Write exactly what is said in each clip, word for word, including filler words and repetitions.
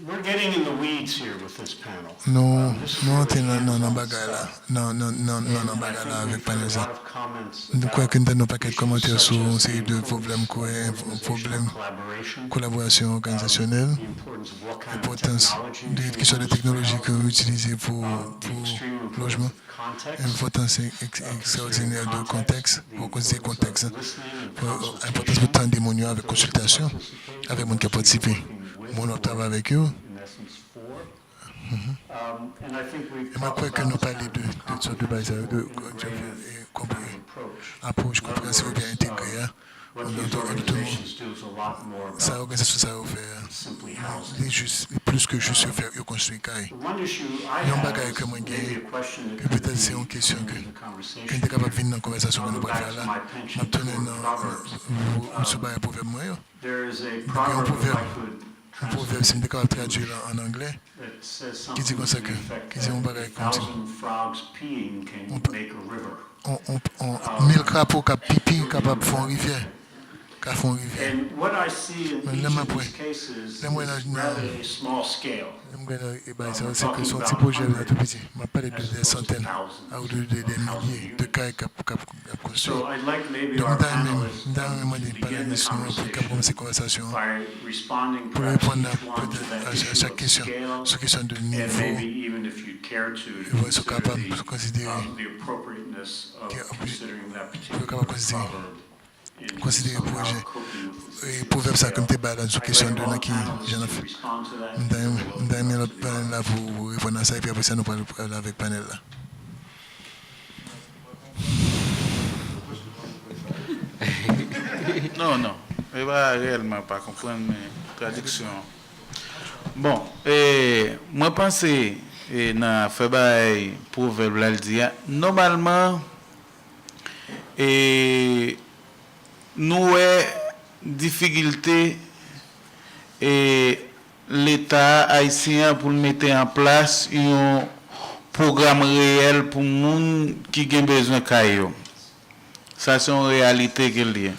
We're getting in the weeds here with this panel. Nou, nou antre nan, nan, nan bagay la, nan, nan, nan, nan, nan bagay la avèk panèl sa. M kwè ke n te nan yon pakèt kòmantè sou yon seri de pwoblèm, kwè, pwoblèm kolaborasyon òganizasyonèl, enpòtans de kesyon de teknoloji ke yo itilize pou, pou lojman, enpòtans ekstraòdinè de kontèks, pou konsidere kontèks, enpòtans pou tande moun yo avèk konsiltasyon, avèk moun ki ap patisipe, moun w ap travay avèk yo. E mwen kwè ke nou pale de, de sòt de bagay sa yo, de, de, de, de, de apwòch konpreyansiv oubyen entegre a. An, an, an, an, sa òganizasyon sa yo fè a, li jis, li plis ke jis yo fè, yo konstwi kay. Yon bagay ke mwen gen, ke petèt se yon kesyon ke, ke n te kapab vin nan konvèsasyon ke nou pral fè la, m ap tounen nan, nan, sou bagay pwovèb mwen yo. Gen yon pwovèb, yon pwovèb, si m te kapab tradui l an anglè, ki di konsa ke, ki di yon bagay kòmsi, on, on, on, mil krapo k ap pipi kapab fè yon rivyè, ka fè yon rivyè. Men lè m ap wè, lè m wè nan, nan, lè m wè nan e bagay sa yo, se ke se yon ti pwojè la tou piti. M ap pale de dè santèn a ou de, de, de milye de kay k ap, k ap, k ap konstwi. Donk, m ta renmen, m ta renmen mande panalis nou an pou l kab kòmanse konvèsasyon an, pou l reponn a, a, a chak kesyon, sou kesyon de nivo, e wè si w kapab konsidere, ke, pou yo kapab konsidere, konsidere pwojè, e pwovèb sa ke m te bay la sou kesyon de nan ki jan n ap fè. M ta renmen, m ta renmen lòt panèl la pou reponn a sa, epi apre sa, nou pral, pral avèk panèl la. Non, non. E pa reyèlman pa konprann, men tradiksyon. Bon, e, mwen panse, e, nan afè bagay pwovèb la l di a, nòmalman, e, nou wè difikilte, e, Leta ayisyen an pou l mete an plas yon pwogram reyèl pou moun ki gen bezwen kay yo. Sa se yon reyalite ke l ye.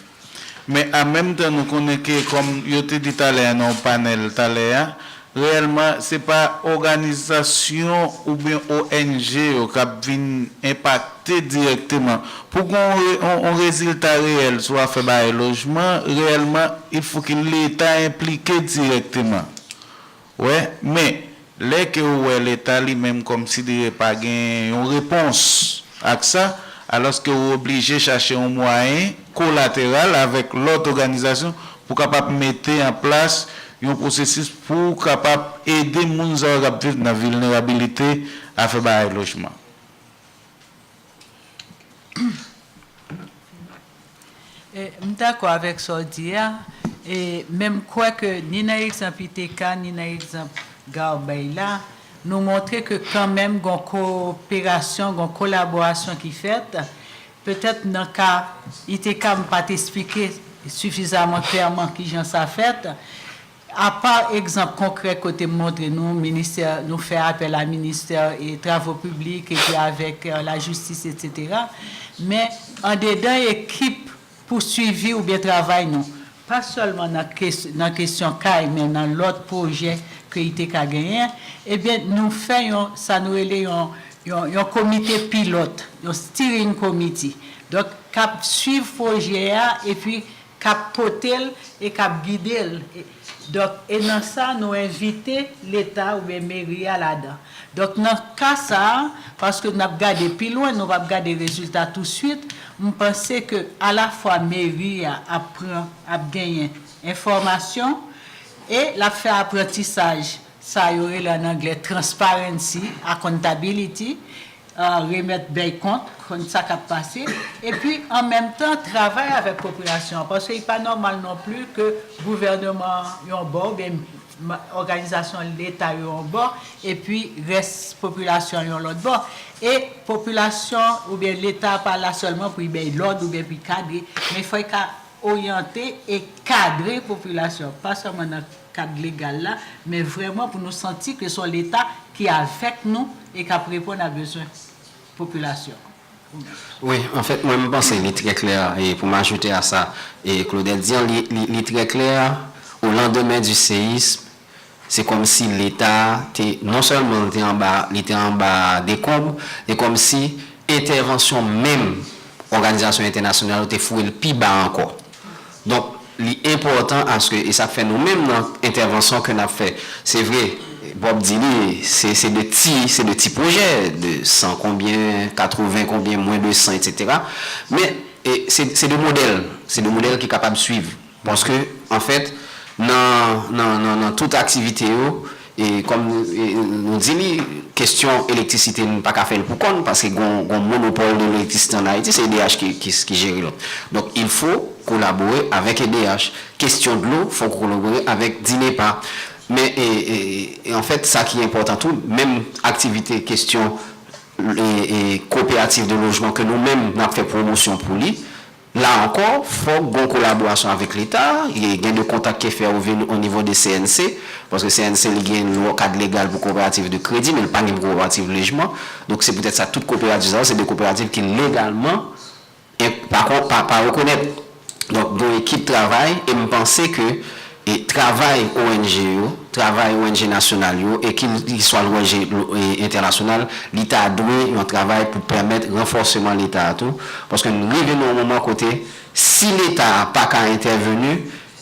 Men an menm tan, nou konnen ke, kòm yo te di talè a nan yon panèl talè a, reyèlman, se pa òganizasyon oubyen O N G yo k ap vin enpakte dirèkteman. Pou gen yon re-, yon, yon rezilta reyèl sou afè bagay lojman, reyèlman, il fo ke Leta enplike dirèkteman. Wè, men, lè ke ou wè Leta li menm konsidere pa gen yon repons ak sa, alòske ou oblije chache yon mwayen kolateral avèk lòt òganizasyon pou kapab mete an plas yon pwosesis pou kapab ede moun sa yo k ap viv nan vilnerabilite afè bagay lojman. E, m dakò avèk sa w di a, e, men m kwè ke ni nan egzanp I T K, ni nan egzanp Garbay la, nou montre ke kanmenm gon koperasyon, gon kolaborasyon ki fèt. Petèt nan ka I T K, m pa t esplike sifizaman klèman kijan sa fèt. Apa egzanp konkrè kote m montre nou, ministè, nou fè apèl a ministè e travo piblik epi avèk, e, lajistis, etsetera. Men andedan ekip pou swivi oubyen travay nou, pa sèlman nan kes-, nan kesyon kay, men nan lòt pwojè ke I T K genyen, ebyen, nou fè yon, sa nou rele yon, yon, yon komite pilòt, yon steering committee. Donk, k ap swiv pwojè a epi k ap pote l e k ap gide l. E, donk, e nan sa, nou envite Leta oubyen meri a ladan. Donk, nan ka sa a, paske n ap gade pi lwen, nou p ap gade rezilta touswit, m panse ke alafwa meri a ap pran, ap genyen enfòmasyon e l ap fè aprantisaj, sa yo rele ann anglè transparency, accountability, remèt bèy kont, konn sa k ap pase, epi an menm tan travay avèk popilasyon an, paske li pa nòmal non pli ke gouvèneman an yon bò, oubyen òganizasyon Leta yo yon bò, epi rès popilasyon an yon lòt bò. E popilasyon oubyen Leta pa la sèlman pou l bay lòd oubyen pou l kadre, men fò l ka oryante e kadre popilasyon, pa sèlman nan kad legal la, men vrèman pou nou santi ke se yon Leta ki avèk nou e k ap reponn a bezwen popilasyon. Wi, anfèt, mwen, m panse li trè klè, e pou m ajoute a sa, e Claudel di an, li, li, li trè klè, au lendemain du séisme, Se kòmsi Leta te, non sèlman li te anba, li te anba dekonb, e kòmsi entèvansyon menm òganizasyon entènasyonal yo te foure l pi ba ankò. Donk, li enpòtan aske, e sa k fè nou menm nan entèvansyon ke n ap fè, se vre, Bob di li, se, se de ti, se de ti pwojè, de san konbyen, katreven konbyen, mwen de san, etsetera. Men, e, se, se de modèl, se de modèl ki kapab swiv. Paske, anfèt, nan, nan, nan, nan tout aktivite yo, e kòm e, nou di li, kesyon elektrisite, nou pa ka fè l pou kò n, paske gon, gon monopòl de elektrisite an Ayiti, se E D H ki, ki, ki jere l. Donk, il faut collaborer avec E D H. Kesyon dlo, fòk ou kolabore avèk DINEPA. Men, e, e, e, anfèt, sa ki enpòtan tou, menm aktivite kesyon e, e, koperativ de lojman ke nou menm n ap fè pwomosyon pou li, la ankò, fòk gon kolaborasyon avèk Leta, e gen de kontak ki fè o nivo de C N C, paske C N C li gen lwa kad legal pou koperativ de kredi, men li pa gen pou koperativ lojman. Donk, se poutèt sa, tout koperativ sa yo, se de koperativ ki legalman e pa, pa, pa rekonèt. Donk, gen yon ekip travay, e m panse ke, e, travay O N G yo, travay O N G nasyonal yo, e ki, ki swa O N G lo-, e, entènasyonal, li ta dwe yon travay pou pèmèt ranfòseman Leta a tou. Paske n rive nan yon moman kote, si Leta a pa ka entèveni,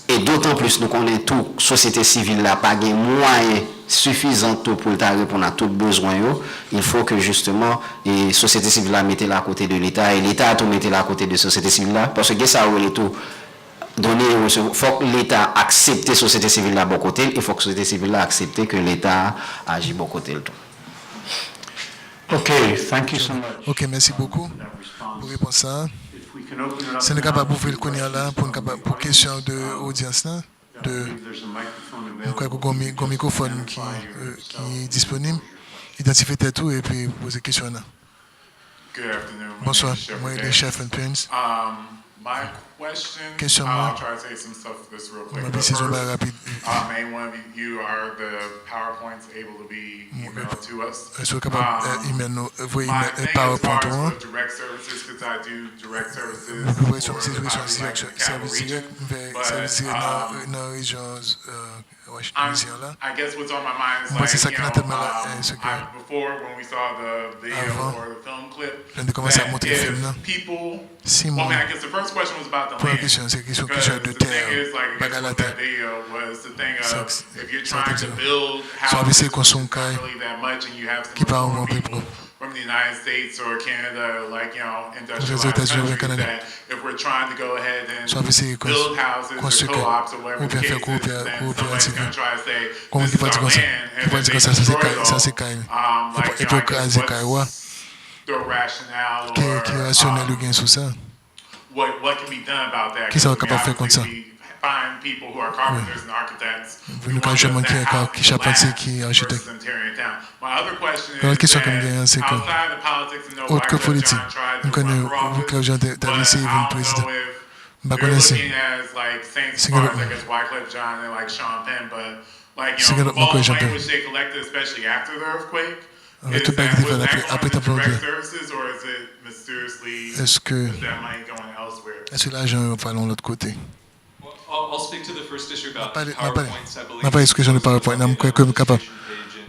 e dotan plis nou konnen tou, sosyete sivil la pa gen mwayen sifizan tou pou l ta reponn a tout bezwen yo, il faut que justement, e, sosyete sivil la mete l akote de Leta, e Leta a tou mete l akote de sosyete sivil la, paske gen sa yo rele tou, donnen e resevwa, fòk Leta aksepte sosyete sivil la bò kote l, e fòk sosyete sivil la aksepte ke Leta a aji bò kote l tou. Ok, thank you so much. Ok, mèsi bokou pou repons sa. Si nou kapab ouvri l kounye a la pou, n kapab, pou kesyon de odyans la, de, m kwè ke gon mi-, gon mikwofòn ki, euh, ki disponib. Idantifye tèt ou epi poze kesyon an. Bonswa, mwen rele Chef and Prince. Kesyon mwen, mwen ap eseye di yon bagay rapid. Èske w kapab, euh, email nou, euh, voye email, euh, PowerPoint ou an? Mwen pi prè sou, mwen se sèvis dirèk, mwen fè sèvis dirèk nan, nan rejyon, euh, Washington D C an la. Mwen se sa ki nan tèt mwen la, eh, se ke avan, lè n te kòmanse ap montre fim nan, si moun, premye kesyon, se kesyon, kesyon de tè, bagay latè. Sa, sa w te di, si w ap eseye konstwi yon kay ki pa yon anpil pwòp. Ozèzetazini oubyen Kanada, si w ap eseye konstwi kay, oubyen fè kowoperativ, kòman ki pral di konsa? Ki pral di konsa, sa se kay, sa se kay. Epi, epi yo kraze kay ou a. Ki, ki rasyonèl ou gen sou sa? Kisa w kapab fè kont sa? Wi. Nou ka jwenn moun ki, ki chapantye, ki achitèk. Yon lòt kesyon ke m genyen an, se ke, otre ke politik, m konnen Wyclef Jean te, te eseye vin prezidan. M pa konnen si, si gen lòt moun. Si gen lòt moun kwè Jean Pierre. Avèk tout bagay ki te fèt apre, apre tanplanbye, èske, èske lajan yo pral yon lòt kote? M ap pale, m ap pale, m ap pale sou kesyon de PowerPoint nan, m kwè ke m kapab,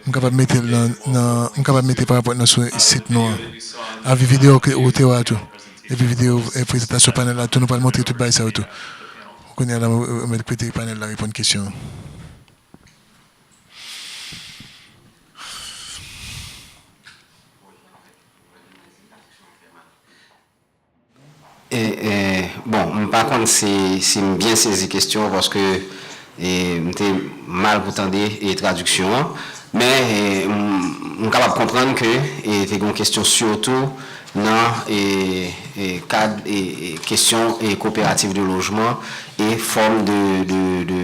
m kapab mete l nan, nan, m kapab mete PowerPoint nan sou sit nou an. Avèk videyo ke ou te wè a tou. Epi videyo, eh, prezantasyon panèl la tou, nou pral montre tout bagay sa yo tou. Kounye a la, mwen, mwen mèt kite panèl la reponn kesyon an. E, e, bon, m pa konn si, si m byen sezi kesyon an, paske, e, m te mal pou tande, e, tradiksyon an. Men, e, m, m kapab konprann ke, e, te gen yon kesyon sitou nan, e, e, kad, e, e, kesyon, e, koperativ de lojman e fòm de, de, de,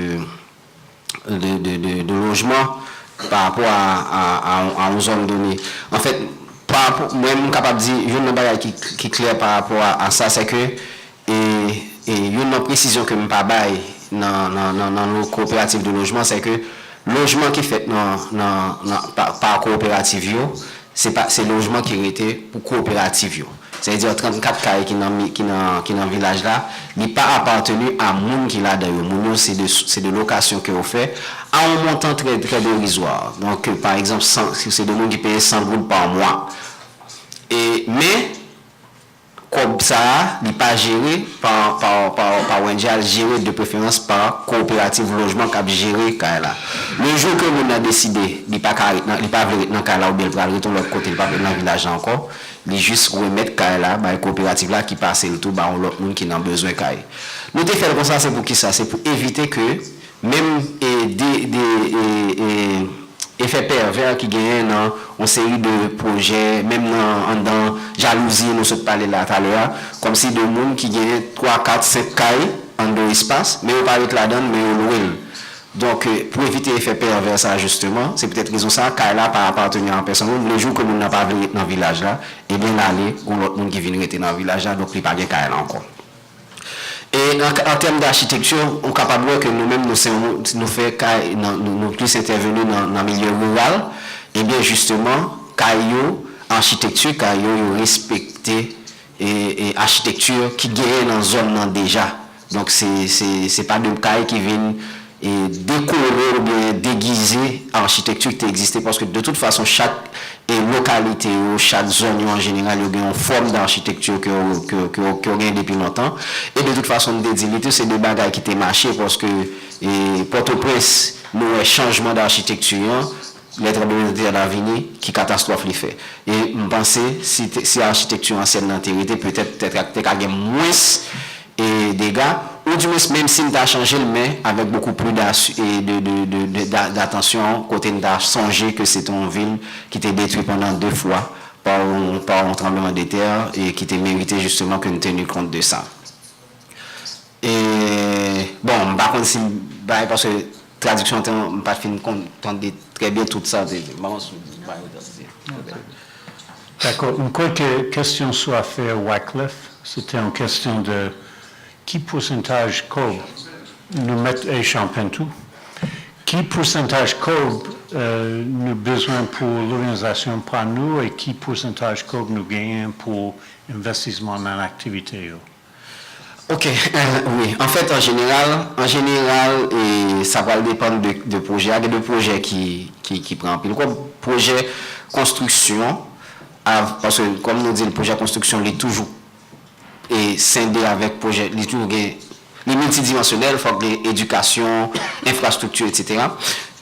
de, de, de, de lojman pa rapò a, a, a, a yon zòn done. Anfèt, pa rapò, mwen, m kapab di, youn nan bagay ki, ki klè pa rapò a, a sa, se ke, e, e youn nan presizyon ke m pa bay nan, nan, nan, nan lo-, koperativ de lojman, se ke lojman ki fèt nan, nan, nan, pa, pa koperativ yo, se pa, se lojman ki rete pou koperativ yo. Sa vle di trannkat kay ki nan, ki nan, ki nan vilaj la, li pa apateni a moun ki ladan yo. Moun yo, se de, se de lokasyon ke yo fè a yon montan trè, trè derizwa. Donk, pa egzanp, san, si se de moun ki peye san goud pa mwa. E, men, kòb sa a, li pa jere pa, pa, pa, pa Wendyal, jere de preferans pa kooperativ lojman k ap jere kay la. Le jou ke moun nan deside, li pa ka ret nan, li pa vle ret nan kay la oubyen l pral ret yon lòt kote, li pa vle ret nan vilaj la ankò, li jis remèt kay la bay kooperativ la ki pase l tou ba yon lòt moun ki nan bezwen kay. Nou te fè l konsa, se pou kisa? Se pou evite ke menm, e, de, de, e, e, efè pèvè ki genyen nan yon seri de pwojè, menm nan anndan jalouzi nou sot pale la talè a, kòmsi de moun ki genyen twa, kat, senk kay anndan espas, men yo pa ret ladan l, men yo lwe l. Donk, e, pou evite efè pèvè sa, jisteman, se poutèt rezon sa, kay la pa apateni a pèsonn. Le jou ke moun nan pa vle ret nan vilaj la, ebyen, l ale, gon lòt moun ki vin rete nan vilaj la, donk li pa gen kay la ankò. E an, an tèm dachitekti, ou kapab wè ke nou menm, nou se yon, nou fè kay, nan, nou, nou plis entèveni nan, nan milye riral. Ebyen, jisteman, kay yo, achitekti kay yo, yo respekte, e, e achitekti ki genyen nan zòn nan deja. Donk, se, se, se pa de kay ki vin, e, dekore oubyen degize achitekti ki te egziste, paske de tout fason, chak, e, lokalite yo, chak zòn yo, an jeneral, yo gen yon fòm dachitekti ke yo, ke, ke, ke yo gen depi lontan. E de tout fason, m te di li tou, se de bagay ki te mache, paske, e, Pòtoprens, nou wè chanjman dachitekti an, lè tranblemanntè a vini, ki katastwòf li fè. E m panse, si te, si achitekti ansyèn nan te rete, petèt, te ka, te ka gen mwens, e, dega, oudimwens, menm si n ta chanje l, men avèk bokou pli das-, e, de, de, de, de, da-, datansyon, kote n ta sonje ke se te yon vil ki te detwi pandan de fwa pa yon, pa yon tranblemanntè, e ki te merite jisteman ke n teni kont de sa. E, bon, m pa konn si m bay, paske tradiksyon an te, m pa t fin konn tande trè byen tout sa w te di. M pa konn si m bay ou tande. Dakò. M kwè ke kesyon sou afè Wyclef, se te yon kesyon de ki pousantaj kòb nou mèt, e Champagne tou, ki pousantaj kòb, e, nou bezwen pou lòganizasyon pa nou e ki pousantaj kòb nou genyen pou envestisman nan aktivite yo? Ok, wi. Anfèt, an jeneral, an jeneral, e, sa pral depann de, de pwojè a. Gen de pwojè ki, ki, ki pran anpil kòb. Pwojè konstriksyon, av-, paske, kòm nou di l, pwojè konstriksyon, li toujou, e, sende avèk pwojè, li toujou gen, li miltidimansyonèl, fòk gen edikasyon, enfrastrikti, etsetera.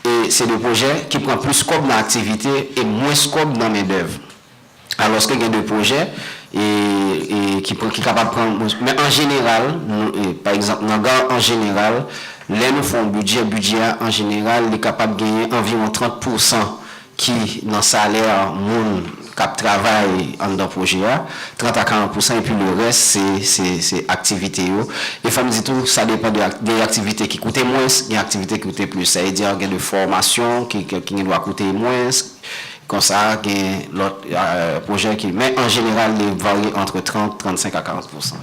E se de pwojè ki pran plis kòb nan aktivite e mwens kòb nan mendèv. Alòske gen de pwojè, e, e ki pran, ki kapab pran, men an jeneral, nou, e, pa egzanp, nan GARR an jeneral, lè nou fè yon bidjè, bidjè a, an jeneral, li kapab genyen anviwon trant pousan ki nan salè moun k ap travay anndan pwojè a, trant a karant pousan, epi lerès, se, se, se aktivite yo. E fò m di tou, sa depann de ak-, de aktivite ki koute mwens, gen aktivite ki koute plis. Sa vle di, gen de fòmasyon ki, ki, ki gen dwa koute mwens, konsa, gen lòt, e, pwojè ki, men an jeneral, li varye ant trant, trannsenk a karant pousan.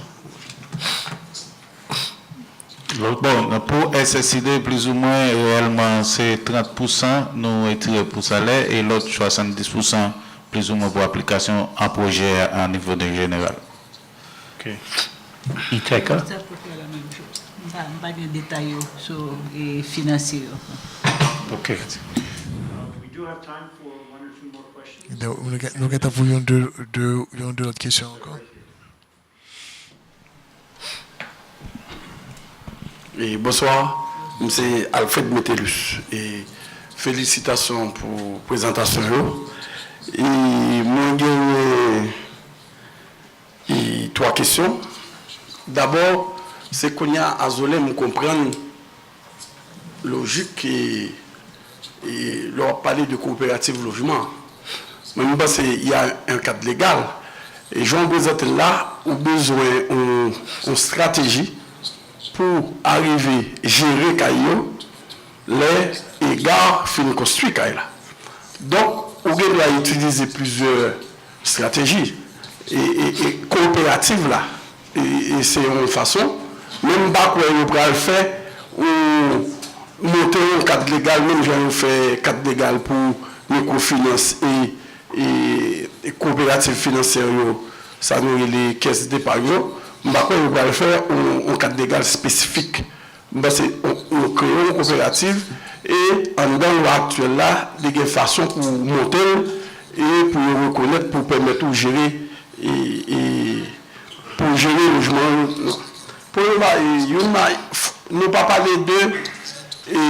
Bon, pou S S I D, plizoumwen, reyèlman, se trant pousan nou retire pou salè e lòt swasanndis pousan, plizoumwen, pou aplikasyon an pwojè a, a nivo de jeneral. Ok. Iteka? Se apeprè la menm choz. M pa, m pa gen detay yo sou, e, finansye yo. Ok. We do have time for one or two more questions. Nou gen, nou gen tan pou yon de, de, yon de lòt kesyon ankò. E, bonswa, m se Alfred Metellus. E, felisitasyon pou prezantasyon yo. E, mwen genyen, e, twa kesyon. Dabò, se kounye a, Azole, m konprann lojik e, e lè w ap pale de kooperativ lojman, mwen, m panse y a un cadre légal. E jan w prezante l la, ou bezwen yon, yon estrateji pou arive jere kay yo lè e GARR fin konstwi kay la. Donk, ou gen dwa itilize plizyè estrateji. E, e, e kooperativ la, e, e se yon fason, men m pa kwè yo pral fè yon, monte yon kad legal, menm jan yo fè kad legal pou mikwofinans e, e, e kooperativ finansyè yo sa nou rele kès depay yo, m pa kwè yo pral fè yon, yon kad legal espesifik. M panse nou, nou kreye yon koperativ e anndan lwa aktyèl la, li gen fason pou monte l e pou yo rekonèt, pou pèmèt ou jere e, e pou jere lojman yo. Premye bagay, youn bagay, f- nou pa pale de e,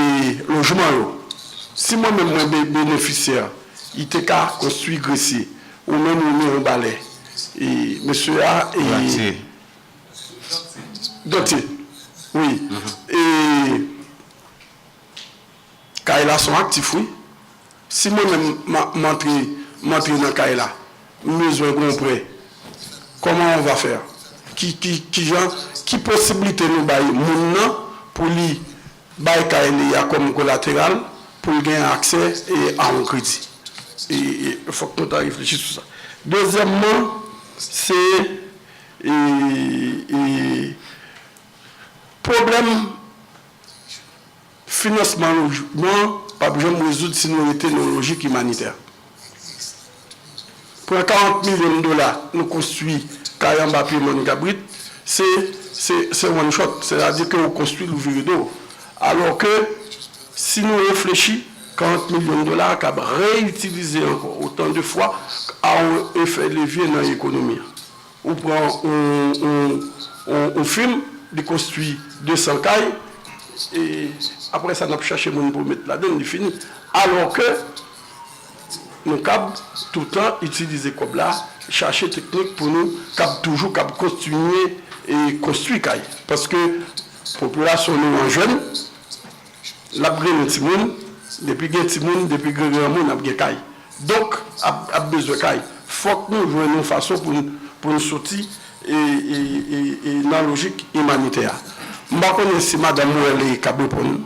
lojman yo. Si mwen menm mwen be- benefisyè, li te ka konstwi gresye, ou menm ou men yon balè. E mesye a, e, Dantye. Dantye. Wi. E kay la se yon aktif, wi. Si mwen menm m a- m antre, m antre nan kay la, m bezwen gen yon prè, comment on va faire? Ki, ki, ki jan, ki posiblite nou bay moun nan pou li bay kay li a kòm kolateral pou l gen aksè e, a yon kredi? E, e fòk nou ta reflechi sou sa. Dezyèmman, se e, e, pwoblèm finansman lojman p ap janm rezoud si nou rete nan yon lojik imanitè. Pran karant milyon dola, nou konstwi kay anba pye mòn kabrit, se, se, se one shot, sètadi ke ou konstwi l, ou vire do. Alò ke, si nou reflechi, karant milyon dola kab reyitilize ankò otan de fwa a yon efè levye nan ekonomi an. Ou pran yon, yon, yon, yon fim, li konstwi de san kay, e apre sa, n ap chache moun pou met ladan l, li fini. Alò ke nou kab toutan itilize kòb la, chache teknik pou nou kab toujou kab kontinye e konstwi kay. Paske popilasyon nou an jèn, l ap grennen timoun, depi gen timoun, depi gen granmoun, ap gen kay. Donk, ap, ap bezwen kay. Fòk nou jwenn yon fason pou n, pou n soti e, e, e, e nan lojik imanitè a. M pa konnen si madanm Morel li k ap reponn.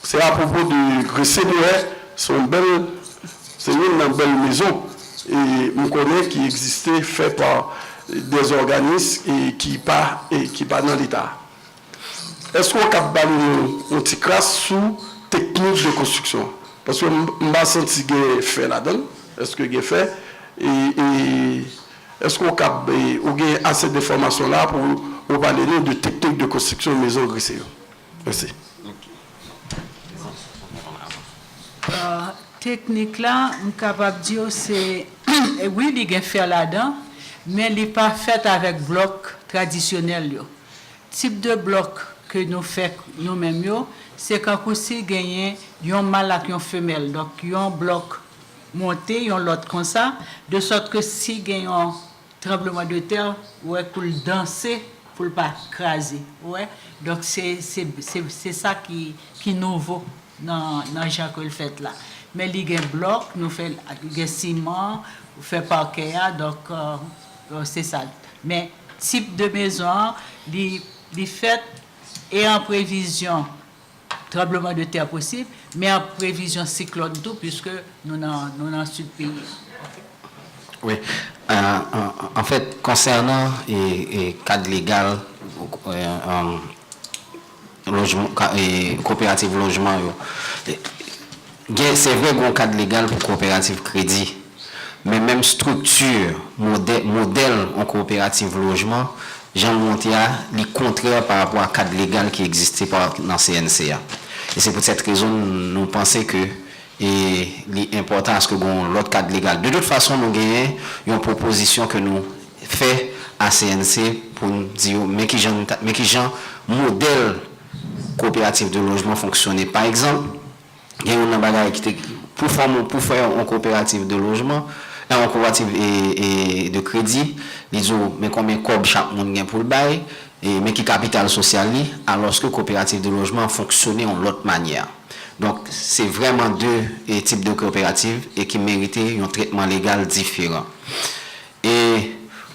Se apwopo de Gresye, m wè, se yon bèl, se youn nan bèl mezon, e m konnen ki egziste, fè pa dè zòganis e ki pa, e ki pa nan Leta. Èske w kab ba nou yon, yon ti kras sou teknik de konstriksyon? Paske m, m pa santi gen fè ladan l. Èske gen fè? E, e èske w kab, e, ou gen ase de enfòmasyon la pou ou pale nou de teknik de konstriksyon mezon Gresye yo? Mèsi. Ah, teknik la, m kapab di w se, wi, li gen fè ladan, men li pa fèt avèk blòk tradisyonèl yo. Tip de blòk ke nou fè nou menm yo, se kankou si genyen yon mal ak yon femèl. Donk, yon blòk monte, yon lòt konsa, de sòt ke si gen yon tranblemanntè, ou wè kou l danse pou l pa kraze. Ou wè? Donk, se, se, se, se sa ki, ki nouvo nan, nan jan ke l fèt la. Men li gen blòk, nou fè, gen siman, ou fè pakè a, donk, euh, se sa. Men tip de mezon an, li, li fèt e an previzyon tranblemanntè posib, men an previzyon siklòn tou, piske nou nan, nou nan sid peyi a. Wi. Anfèt, konsènan e, e, kad legal e, lojman, ka- e, koperativ lojman yo, e, gen, se vre gen yon kad legal pou koperativ kredi, men menm estrikti, modè, modèl yon koperativ lojman, jan l monte a, li kontrè pa rapò a kad legal ki egziste pa nan C N C a. E se pou sèt rezon nou panse ke e li enpòtan aske gen yon lòt kad legal. De tout fason, nou genyen yon pwopozisyon ke nou fè a C N C pou n di yo men ki jan, men ki jan modèl koperativ de lojman fonksyone. Pa egzanp, gen youn nan bagay ki te pou fòm, pou fè yon koperativ de lojman, yon koperativ e, e, de kredi, li di w men konbyen kòb chak moun gen pou l bay, e, men ki kapital sosyal li, alòske koperativ de lojman an fonksyone yon lòt manyè. Donk, se vrèman de e, tip de koperativ e ki merite yon tretman legal diferan. E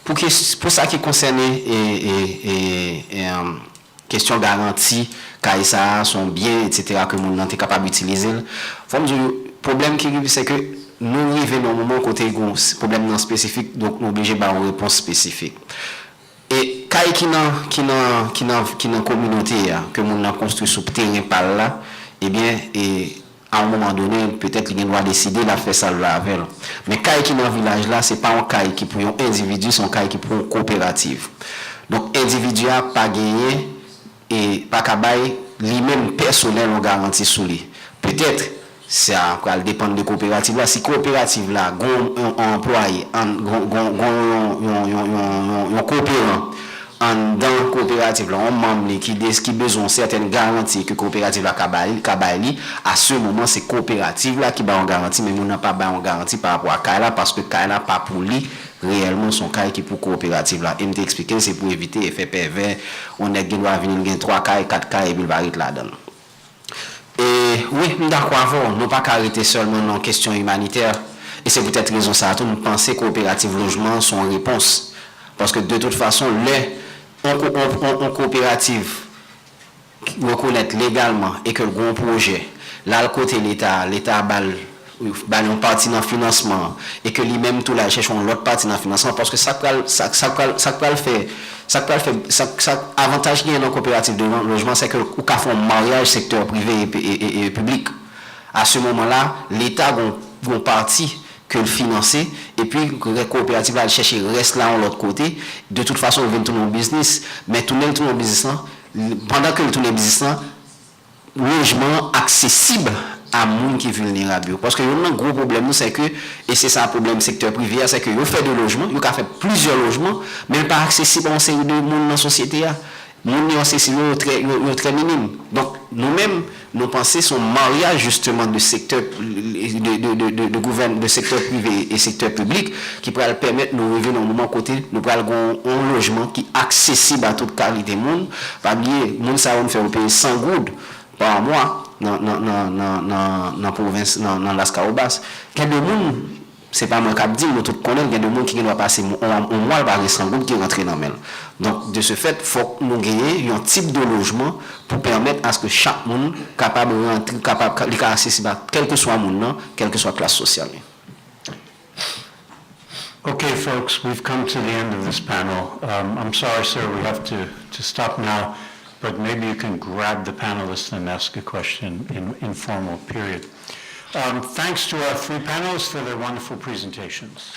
pou, kes- pou sa ki konsène e, e, e, e, em, kesyon garanti kay sa a, se yon byen, etsetera, ke moun nan te kapab itilize l, fò m di w, pwoblèm ki rive, se ke nou rive nan yon moman kote gen yon s- pwoblèm nan espesifik, donk nou oblije ba yon repons espesifik. E kay ki nan, ki nan, ki nan, ki nan kominote a, ke moun nan konstwi sou teren pa l la, ebyen, e a yon moman done, petèt li gen dwa deside l ap fè sa l vle avè l. Men kay ki nan vilaj la, se pa yon kay ki pou yon endividi, se yon kay ki pou yon koperativ. Donk, endividi a pa genyen e pa ka bay li menm pèsonèl yon garanti sou li. Petèt, sa pral depann de koperativ la. Si koperativ la gon yon, yon anplwaye, an, gon, gon, gon yon, yon, yon, yon, yon, yon koperan anndan koperativ la, yon manm li ki, ki bezwen yon sètèn garanti ke koperativ la ka bay, ka bay li, a se moman se koperativ la ki bay yon garanti, men moun nan pa bay yon garanti pa rapò a kay la, paske kay la pa pou li reyèlman, se yon kay ki pou koperativ la. E m te eksplike l, se pou evite efè pèvè, yon nèg gen dwa vini, l gen twa kay, kat kay, epi l pa ret ladan l. E wi, m dakò avè w, nou pa ka rete sèlman nan kesyon imanitè. E se poutèt rezon sa a tou, m panse kooperativ lojman se yon repons. Paske de tout fason, lè yon ko-, yon, yon, yon kooperativ rekonèt legalman e ke l gen yon pwojè, l al kote Leta, Leta ba l, ba l yon pati nan finansman an, e ke li menm tou l al chèche yon lòt pati nan finansman, paske sa k pral, sa, sa k pral, sa k pral fè, sa k pral fè, sa, sa, avantaj ki gen nan kooperativ de lojman, se ke ou ka fè yon maryaj sektè prive e, e, e, e piblik. A se moman la, Leta gon, gon pati ke l finanse, epi kooperativ la al chèche rès la yon lòt kote. De tout fason, l vin tounen yon biznis. Men tounen l tounen yon biznis lan, pandan ke l tounen biznis lan, lojman an aksesib a moun ki vilnerab yo. Paske youn nan gwo pwoblèm nou, se ke, e se sa pwoblèm sektè prive a, se ke yo fè de lojman, yo ka fè plizyè lojman, men l pa aksesib a yon seri de moun nan sosyete a. Moun yo aksesib yo, yo trè, yo, yo trè minim. Donk, nou menm, nou panse se yon maryaj, jisteman, de sektè, de, de, de, de, de gouvèn-, de sektè prive e sektè piblik ki pral pèmèt nou rive nan yon moman kote nou pral gen yon, yon lojman ki aksesib a tout kalite moun. Pa bliye, moun sa yo, nou fè yo peye san goud pa mwa nan, nan, nan, nan, nan, nan pwovens, nan, nan Laskawobas. Gen de moun, se pa mwen k ap di l, nou tout konnen l, gen de moun ki gen dwa pase yon, yon mwa, l pa gen san goud ki rantre nan men l. Donk, de ce fait, fòk nou genyen yon tip de lojman pou pèmèt aske chak moun kapab rantre, kapab, li ka aksesib a kèlkeswa moun nan, kèlkeswa klas sosyal li. Okay, folks, we've come to the end of this panel. Um, I'm sorry, sir, we have to, to stop now, but maybe you can grab the panelists and ask a question in informal period. Um, thanks to our three panelists for their wonderful presentations.